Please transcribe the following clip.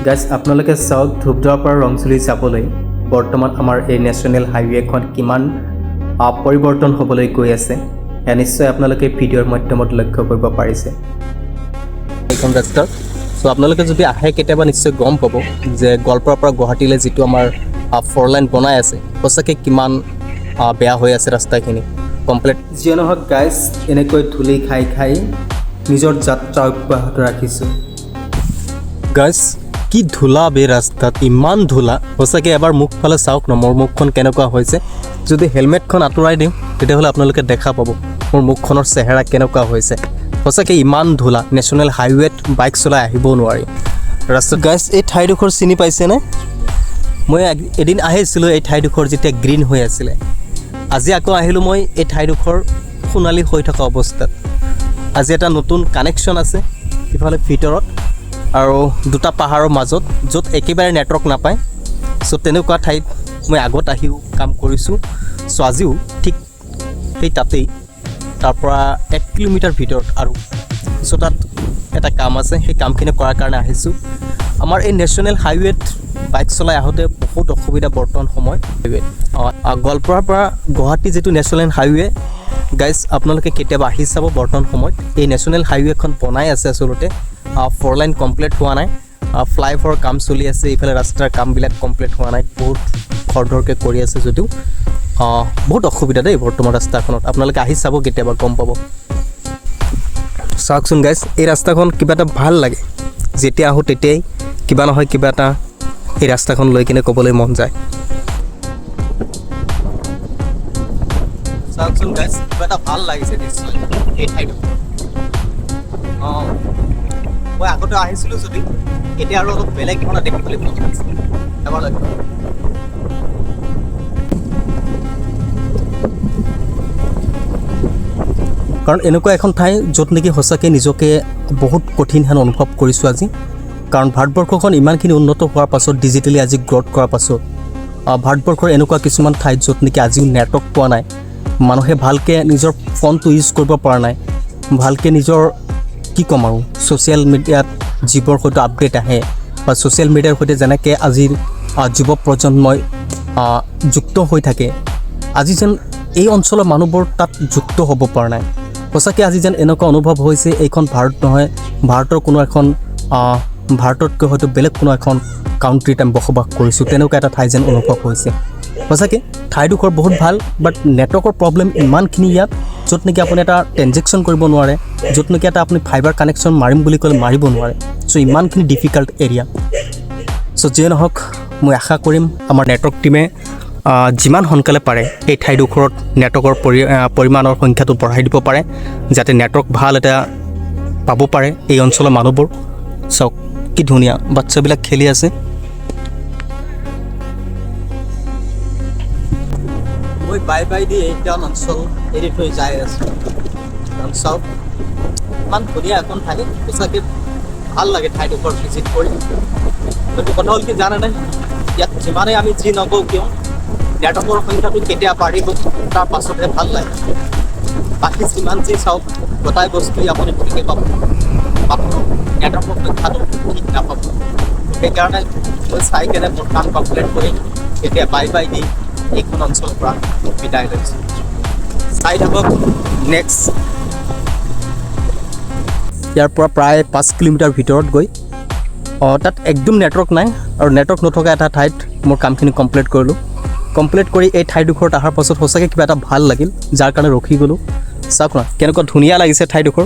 Guys, আপোনালোকে চাওক, ধূপধৰাৰ পৰা ৰংজুলি যাবলৈ বৰ্তমান আমাৰ এই নেশ্যনেল হাইৱেখন কিমান পৰিৱৰ্তন হ'বলৈ গৈ আছে, সেয়া নিশ্চয় আপোনালোকে ভিডিঅ'ৰ মাধ্যমত লক্ষ্য কৰিব পাৰিছে এইখন ৰাস্তাত। চ' আপোনালোকে যদি আহে কেতিয়াবা, নিশ্চয় গম পাব যে গোৱালপাৰাৰ পৰা গুৱাহাটীলৈ যিটো আমাৰ ফ'ৰ লাইন বনাই আছে, সঁচাকৈ কিমান বেয়া হৈ আছে ৰাস্তাখিনি কমপ্লিট। যিয়ে নহওক গাইজ, এনেকৈ ধূলি খাই খাই নিজৰ যাত্ৰা অব্যাহত ৰাখিছোঁ। গাইজ, কি ধূলা বে ৰাস্তাত, ইমান ধূলা সঁচাকৈ। এবাৰ মুখফালে চাওক ন, মোৰ মুখখন কেনেকুৱা হৈছে। যদি হেলমেটখন আঁতৰাই দিওঁ, তেতিয়াহ'লে আপোনালোকে দেখা পাব মোৰ মুখখনৰ চেহেৰা কেনেকুৱা হৈছে। সঁচাকৈ ইমান ধূলা, নেশ্যনেল হাইৱেত বাইক চলাই আহিব নোৱাৰি ৰাস্তাত। গাইজ, এই ঠাইডোখৰ চিনি পাইছেনে? মই এদিন আহিছিলোঁ এই ঠাইডোখৰ যেতিয়া গ্ৰীণ হৈ আছিলে। আজি আকৌ আহিলোঁ মই এই ঠাইডোখৰ সোণালী হৈ থকা অৱস্থাত। আজি এটা নতুন কানেকশ্যন আছে ইফালে ভিতৰত আৰু দুটা পাহাৰৰ মাজত, য'ত একেবাৰে নেটৱৰ্ক নাপায়। চ' তেনেকুৱা ঠাইত মই আগত আহিও কাম কৰিছোঁ। চ' আজিও ঠিক সেই তাতেই, তাৰ পৰা 1 কিলোমিটাৰ ভিতৰত আৰু। চ' তাত এটা কাম আছে, সেই কামখিনি কৰাৰ কাৰণে আহিছোঁ। আমাৰ এই নেশ্যনেল হাইৱেত বাইক চলাই আহোঁতে বহুত অসুবিধা বৰ্তমান সময় হাইৱেত। গোৱালপাৰাৰ পৰা গুৱাহাটী যিটো নেশ্যনেল হাইৱে, গাইজ, আপোনালোকে কেতিয়াবা আহি চাব। বৰ্তমান সময়ত এই নেশ্যনেল হাইৱেখন বনাই আছে আচলতে, ফ'ৰ লাইন কমপ্লিট হোৱা নাই, ফ্লাইঅভাৰৰ কাম চলি আছে, এইফালে ৰাস্তাৰ কামবিলাক কমপ্লিট হোৱা নাই, বহুত খৰধৰকৈ কৰি আছে যদিও বহুত অসুবিধা দেই বৰ্তমান ৰাস্তাখনত। আপোনালোকে আহি চাব কেতিয়াবা, গম পাব। চাওকচোন গাইজ, এই ৰাস্তাখন কিবা এটা ভাল লাগে। যেতিয়া আহোঁ তেতিয়াই কিবা নহয় কিবা এটা এই ৰাস্তাখন লৈ কিনে ক'বলৈ মন যায়। চাওকচোন গাইজ, কিবা এটা ভাল লাগিছে নিশ্চয় এই ঠাইটো। অঁ, মই আগতে আহিছিলোঁ যদিও এতিয়া আৰু অলপ বেলেগ ধৰণে দেখিবলৈ মন গৈছে। এবাৰ লক্ষ্য কৰক। কাৰণ এনেকুৱা এখন ঠাই য'ত নেকি সঁচাকৈ নিজকে বহুত কঠিন হেন অনুভৱ কৰিছোঁ আজি। কাৰণ ভাৰতবৰ্ষখন ইমানখিনি উন্নত হোৱাৰ পাছত, ডিজিটেলি আজি গ্ৰ'থ কৰাৰ পাছত, ভাৰতবৰ্ষৰ এনেকুৱা কিছুমান ঠাইত য'ত নেকি আজিও নেটৱৰ্ক পোৱা নাই, মানুহে ভালকৈ নিজৰ ফোনটো ইউজ কৰিব পৰা নাই, ভালকৈ নিজৰ, কি ক'ম আৰু, ছ'চিয়েল মিডিয়াত যিবোৰ হয়তো আপডেট আহে বা ছ'চিয়েল মিডিয়াৰ সৈতে যেনেকৈ আজিৰ যুৱ প্ৰজন্মই যুক্ত হৈ থাকে, আজি যেন এই অঞ্চলৰ মানুহবোৰ তাত যুক্ত হ'ব পৰা নাই। সঁচাকৈ আজি যেন এনেকুৱা অনুভৱ হৈছে, এইখন ভাৰত নহয়, ভাৰতৰ কোনো এখন ভাৰততকৈ হয়তো বেলেগ কোনো এখন কাউণ্ট্ৰিত আমি বসবাস কৰিছোঁ, তেনেকুৱা এটা ঠাই যেন অনুভৱ হৈছে। সঁচাকৈ ঠাইডোখৰ বহুত ভাল, বাট নেটৱৰ্কৰ প্ৰব্লেম ইমানখিনি ইয়াত, য'ত নেকি আপুনি এটা ট্ৰেনজেকশ্যন কৰিব নোৱাৰে, য'ত নেকি এটা আপুনি ফাইবাৰ কানেকশ্যন মাৰিম বুলি ক'লে মাৰিব নোৱাৰে। চ' ইমানখিনি ডিফিকাল্ট এৰিয়া। চ' যিয়ে নহওক, মই আশা কৰিম আমাৰ নেটৱৰ্ক টীমে যিমান সোনকালে পাৰে এই ঠাইডোখৰত নেটৱৰ্কৰ পৰিমাণৰ সংখ্যাটো বঢ়াই দিব পাৰে, যাতে নেটৱৰ্ক ভাল এটা পাব পাৰে এই অঞ্চলৰ মানুহবোৰ। চাওক, কি ধুনীয়া বাচ্ছাবিলাক খেলি আছে। মই বাই বাই the এইখন অঞ্চল এৰি থৈ যাই আছোঁ। কাৰণ চাওক, ইমান ধুনীয়া এখন ঠাই, সঁচাকৈ ভাল লাগে ঠাইডোখৰ ভিজিট কৰি। কিন্তু কথা হ'ল কি জানেনে, ইয়াত যিমানেই আমি যি নকওঁ কিয়, নেটৱৰ্কৰ সংখ্যাটো কেতিয়া বাঢ়িব তাৰ পাছতহে ভাল লাগে। বাকী যিমান যি চাওক, গোটাই বস্তুৱেই আপুনি ঠিকে পাব, মাত্ৰ নেটৱৰ্কৰ সংখ্যাটো ঠিক নাপাব। সেইকাৰণে মই চাই কেনে মোৰ কাম কমপ্লিট কৰি এতিয়া বাই বাই the এইখন অঞ্চলৰ পৰা বিদায় লৈছোঁ। চাই থাকক নেক্সট। ইয়াৰ পৰা প্ৰায় 5 কিলোমিটাৰ ভিতৰত গৈ তাত একদম নেটৱৰ্ক নাই আৰু নেটৱৰ্ক নথকা এটা ঠাইত মোৰ কামখিনি কমপ্লিট কৰিলোঁ। কমপ্লিট কৰি এই ঠাইডোখৰত অহাৰ পাছত সঁচাকৈ কিবা এটা ভাল লাগিল, যাৰ কাৰণে ৰখি গ'লোঁ। চাওক না, কেনেকুৱা ধুনীয়া লাগিছে ঠাইডোখৰ।